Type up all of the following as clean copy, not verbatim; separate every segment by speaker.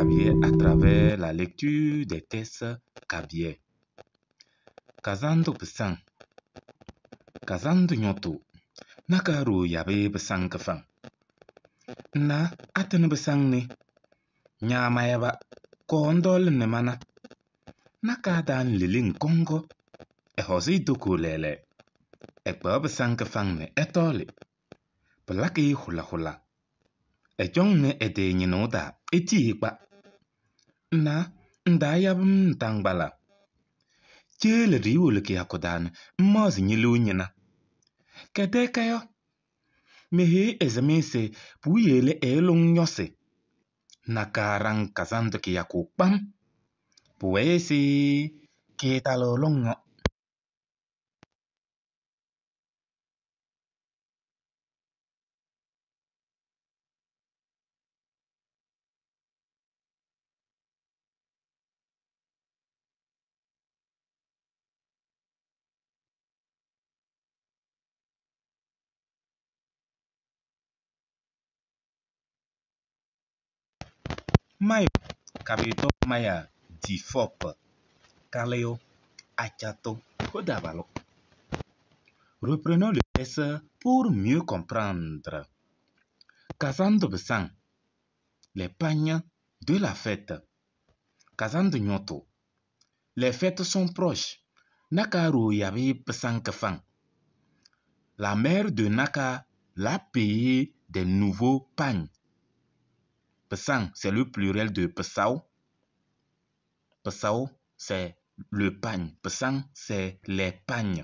Speaker 1: kabyè à travers la lecture des textes kabyè. Kazandʋ pɩsaŋ. Kazandʋ ñɔtʋ. Nakaɖo yabɩ pɩsaŋ kɩfaŋ. Nna atɩnɩ pɩsaŋ ne? Ña mayaba, kɔɔ ŋtɔɔlɩ nɛ mana. Naka taa leleŋ kɔŋgɔ. Ɛhɔzɩ e-toko lɛɛlɛɛ. Ɛkpaɣ pɩsaŋ kɩfaŋ nɛ ɛtɔɔlɩ. Pɩlakɩ-ɩ hʋla hʋla. Ɛcɔŋnɩ ɛ-tɩ ñɩnʋʋ taa, etiyi-i kpa. Nna ntaayabɩ-m naataŋgbala. Cee ɖiiwolo kɩyakʋ taa nɛ ŋmaɣzɩ ñe-liu ñɩna. Kɛtɛ yɔ? Meheyi ɛzɩmɩyɛ se puwiye lɛ ɛɛlʋŋ ñɔsɩ. Naka ɖaŋ kazandʋ kɩyakʋ kpam. Pʋwɛɛ se kɩɩtalɩɣ lɔŋ yɔ. Mayo, Kabɩtɔ Maya Difɔp, Kalɩyʋ, Atsatʋ, Hodabalʋ. Reprenons le texte pour mieux comprendre. Kazandʋ pɩsaŋ, les pagnes de la fête. Kazandʋ ñɔtʋ, les fêtes sont proches. Nakaɖo yabɩ pɩsaŋ kɩfaŋ. La mère de Naka l'a payé des nouveaux pagnes. Pɩsaŋ, c'est le pluriel de pɩsaʋ. Pɩsaʋ, c'est le pagne. Pɩsaŋ, c'est les pagnes.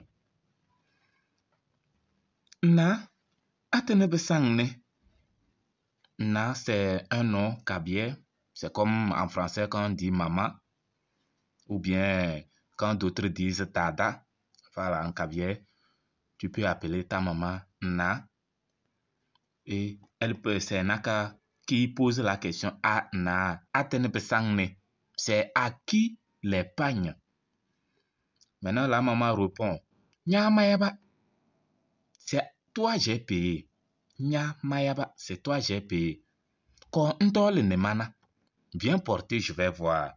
Speaker 1: Nna, atɩnɩ pɩsaŋ ne? Nna, c'est un nom kabyè. C'est comme en français quand on dit maman ou bien quand d'autres disent tata. Voilà, en kabyè, tu peux appeler ta maman Nna. Et elle peut, c'est Naka qui pose la question à Nna. Atɩnɩ pɩsaŋ ne? C'est à qui les pagnes? Maintenant, la maman répond, Nya mayaba. C'est toi j'ai payé. Nya mayaba, c'est toi j'ai payé. Kɔɔ ŋtɔɔlɩ nɛ mana. Viens porter, je vais voir.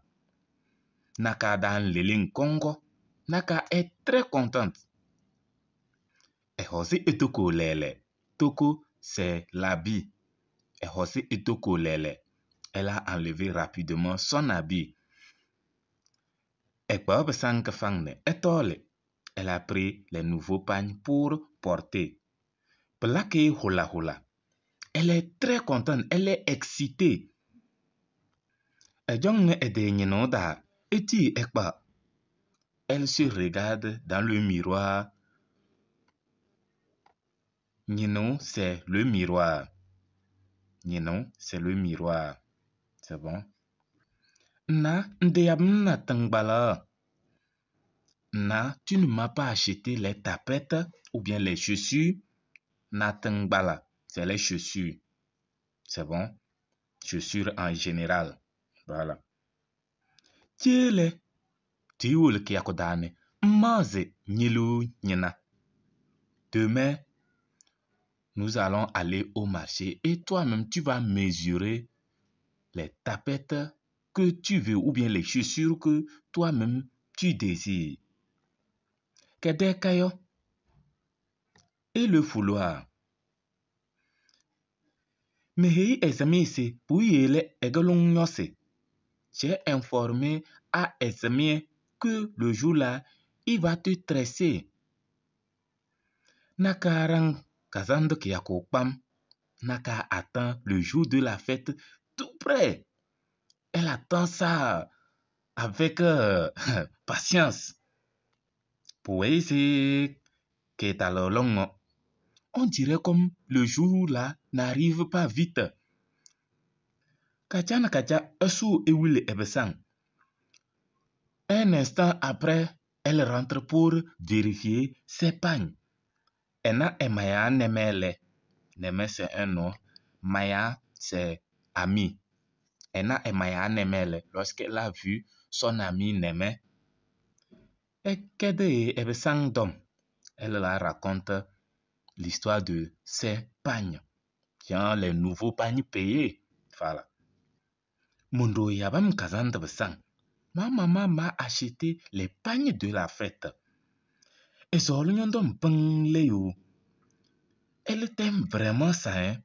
Speaker 1: Naka dan leleŋ kɔŋgɔ. Naka est très contente. Ɛhɔzɩ e-toko lɛɛlɛ. Toko, c'est l'habit. Ɛhɔzɩ e-toko lɛɛlɛ. Elle a enlevé rapidement son habit. Ɛkpaɣ pɩsaŋ kɩfaŋ nɛ ɛtɔɔlɩ. Elle a pris les nouveaux pagnes pour porter. Pɩlakɩ-ɩ hʋla hʋla. Elle est très contente, elle est excitée. Ɛcɔŋnɩ ɛ-tɩ ñɩnʋʋ taa, etiyi ɛkpa. Elle se regarde dans le miroir. Ñɩnʋʋ, c'est le miroir. Ñɩnʋʋ, c'est le miroir. C'est bon? Nna, nteyabɩ-m naataŋgbala. Nna, tu ne m'as pas acheté les tapettes ou bien les chaussures. Naataŋgbala, c'est les chaussures. C'est bon? Chaussures en général. Voilà. Cee lɛ, ɖiiwolo kɩyakʋ taa nɛ ŋmaɣzɩ ñe-liu ñɩna. Demain, nous allons aller au marché et toi-même, tu vas mesurer les tapettes que tu veux ou bien les chaussures que toi-même tu désires. Kɛtɛ yɔ? Et le fouloir. Meheyi ɛzɩmɩyɛ se puwiye lɛ ɛkɛ-lʋŋ ñɔsɩ. J'ai informé à Esmie que le jour-là, il va te tresser. Naka ɖaŋ kazandʋ kɩyakʋ kpam. Naka attend le jour de la fête tout près. Elle attend ça avec patience. Pʋwɛɛ se kɩtalɩɣ lɔŋ yɔ. On dirait comme le jour-là n'arrive pas vite. Katsa na katsa ɛsʋʋ ewili ɛ-pɩsaŋ. Un instant après, elle rentre pour vérifier ses pagnes. Ɛna ɛ-maya nɛmɛ lɛ. Nɛmɛ, c'est un nom. Maya, c'est ami. Ɛna ɛ-maya nɛmɛ lɛ. Lorsqu'elle a vu son ami Nɛmɛ, ɛkɛdɩ ɛ-pɩsaŋ tɔm. Elle la raconte l'histoire de ses pagnes. Genre les nouveaux pagnes payés. Voilà. Mondo yabam kazande besang. Ma maman m'a acheté les pagnes de la fête. Elle t'aime vraiment ça, hein?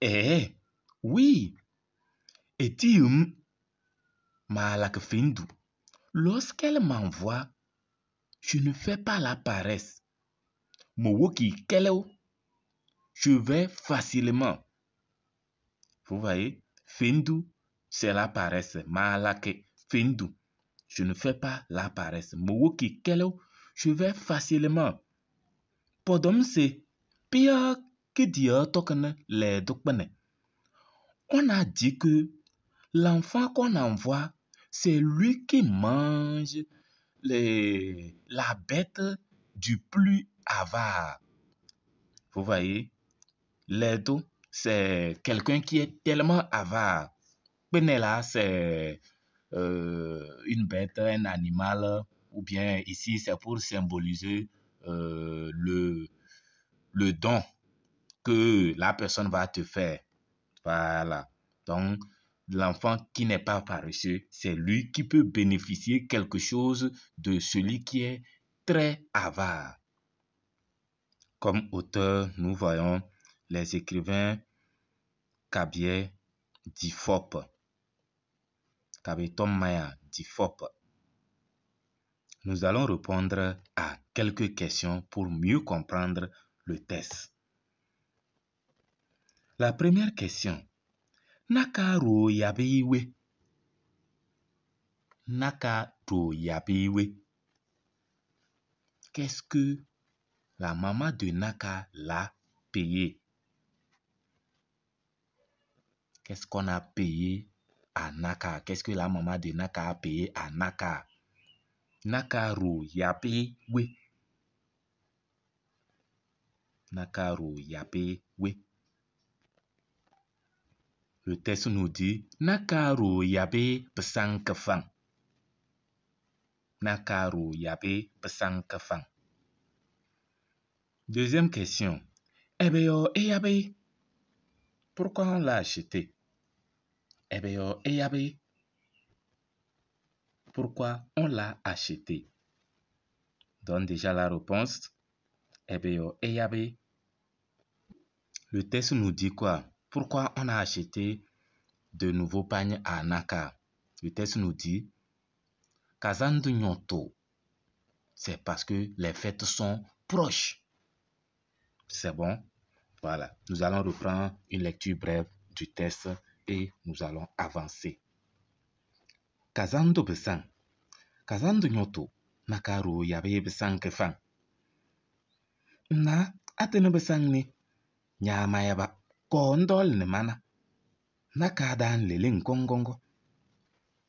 Speaker 1: Eh, oui. Et dis lorsqu'elle m'envoie, je ne fais pas la paresse. Je vais facilement. Vous voyez, Fendu, c'est la paresse. Malake, Fendu. Je ne fais pas la paresse. Mowoki Kelo, je vais facilement. Podom se, pia les. On a dit que l'enfant qu'on envoie, c'est lui qui mange la bête du plus avare. Vous voyez, l'edo, c'est quelqu'un qui est tellement avare. Penela, c'est une bête, un animal, ou bien ici, c'est pour symboliser le don que la personne va te faire. Voilà. Donc, l'enfant qui n'est pas paresseux, c'est lui qui peut bénéficier quelque chose de celui qui est très avare. Comme auteur, nous voyons les écrivains Kabier Difop. Kabetom Maya Difop. Nous allons répondre à quelques questions pour mieux comprendre le texte. La première question. Naka ro yabiwe. Naka ro yabiwe. Qu'est-ce que la maman de Naka l'a payé? Qu'est-ce qu'on a payé à Naka? Qu'est-ce que la maman de Naka a payé à Naka? Naka ro yabiwe. Naka ro yabiwe. Le texte nous dit Naka ro yabe besankefang. Naka ro yabe besankefang. Deuxième question. Ebeyo eyabe. Pourquoi on l'a acheté? Ebeyo eyabe. Pourquoi on l'a acheté? Donne déjà la réponse. Ebeyo eyabe. Le texte nous dit quoi? Pourquoi on a acheté de nouveaux pagnes à Naka? Le texte nous dit Kazandu Nyonto. C'est parce que les fêtes sont proches. C'est bon? Voilà. Nous allons reprendre une lecture brève du texte et nous allons avancer. Kazandu besang. Kazandu Nyonto. Nakaru yabe besang kefang. Na atene besang ni. Nyama yaba. Kondol ne mana. Naka dan lele nkongongo.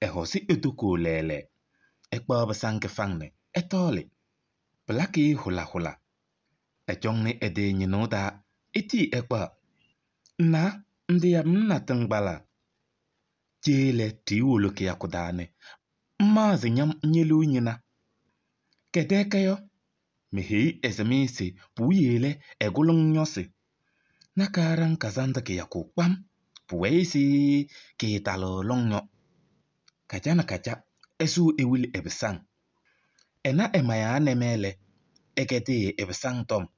Speaker 1: Ehosi edoko lele. Ekpa besang kefang ne. Etole. Blaki hula hula. Echong ne ede nyinoda. Eti ekpa. Na ndi ya mna tengbala. Jele tiwolo ke yakudane. Mmazi nyam nyelu nyina. Kedeke yo. Mehei ezemisi puyele egulung nyosi. Nakaran kazanda ke yakukpam. Puwesi ke talo longnyo. Kacha na kacha esu ewili ebesang. Ena emaya nemele. Ekete ebesang tom.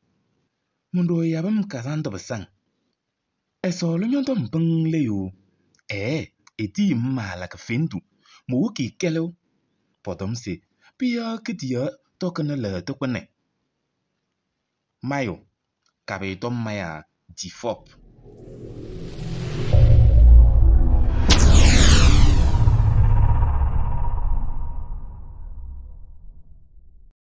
Speaker 1: Mundo yabam kazanda besang. Eso lonyondo mpeng leyo. Eh, eti mala ka fendu. Muki kelo. Potom se pia kitia tokene le tokene. Mayo. Kabe tom maya difop.